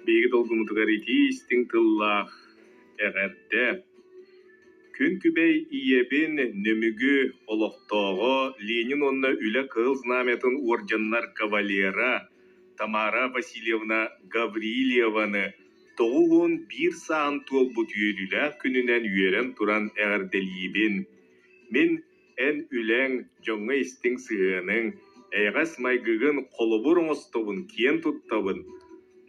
Биһиги долгуммутугар итии-истиҥ тыллаах эҕэрдэ! Күн күбэй ийэбин Нөмүгү олохтооҕо Ленин уонна Үлэ Кыһыл Знамятын уордьаннар кавалера Тамара Васильевна Гаврильеваны 91 сааһын туолбут үөрүүлээх күнүнэн үөрэн туран эҕэрдэлиибин! Мин Эн үлэҥ, дьоҥҥо истиҥ сыһыаныҥ, эйэҕэс майгыгын холобур оҥостобун, киэн туттабын.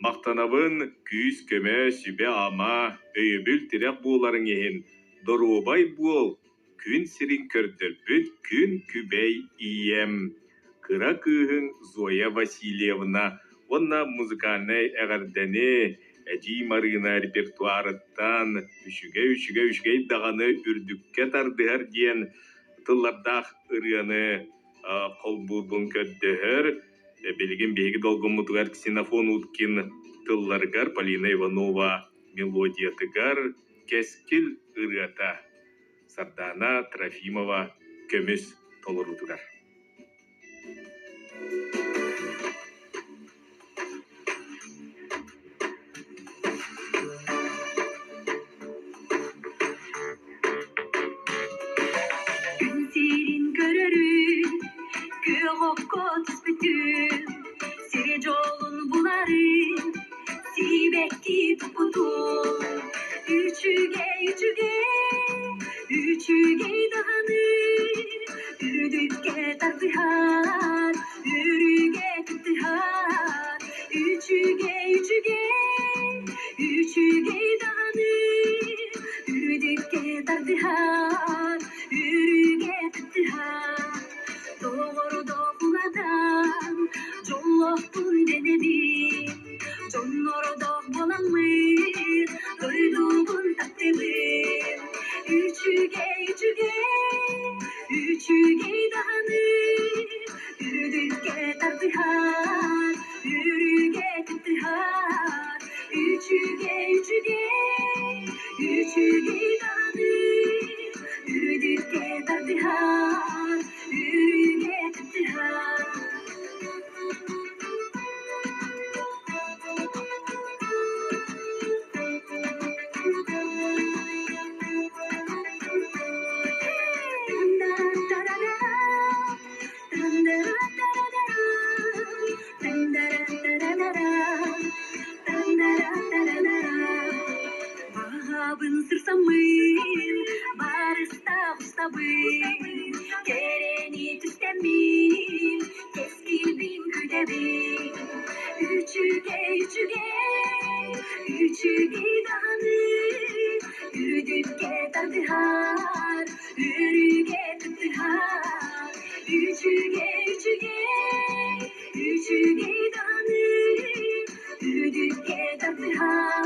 Махтанабын күүс-көмө, сүбэ-ама, өйөбүл-тирэх буоларыҥ иһин. Доруобай буол, күн сирин көрдөрбүт күн күбэй ийэм, кыра кыыһыҥ Зоя Васильевна уонна музыкальнай эҕэрдэни Эдьиий Марыына репертуарыттан «Үчүгэй, үчүгэй, үчүгэй даҕаны үрдүккэ тардыһар» диэн тыллардаах ырыаны холбуурбун көрдөһөр. Билигин биһиги долгуммутугар Ксенофон Уткин тылларыгар Полина Иванова мелодиятыгар «Кэскил» ырыата Сардаана Трофимова көмүс толоруутугар. Күн сирин көрөрүн, күөх окко түспүтүн, сири дьолун буларын, сибэкки туппутун. Үчүгэй, үчүгэй, үчүгэй даҕаны Үрдүккэ тардыһар, үрүгэ кыттыһар, үчүгэй, үчүгэй, үчүгэй даҕаны. Үрдүккэ тардыһар, үрүгэ кыттыһар, доҕордоһулатан, дьоллоохпун дэнэбин, дьоннордоох буоламмын, дойдубун таптыыбын. Үчүгэй, үчүгэй, Үчүгэй даҕаны үрдүккэ тардыһар, үрүгэ кыттыһар. Үчүгэй, үчүгэй, үчүгэй даҕаны үрдүккэ тардыһар, үрүгэ кыттыһар. Баҕабын сырсаммын, барыстаах устабын, кэрэни түстэммин, кэскилбин күтэбин. Үчүгэй, үчүгэй, үчүгэй даҕаны Үрдүккэ тардыһар, үрүгэ кыттыһар, үчүгэй, үчүгэй, үчүгэй даҕаны, үрдүккэ тардыһар.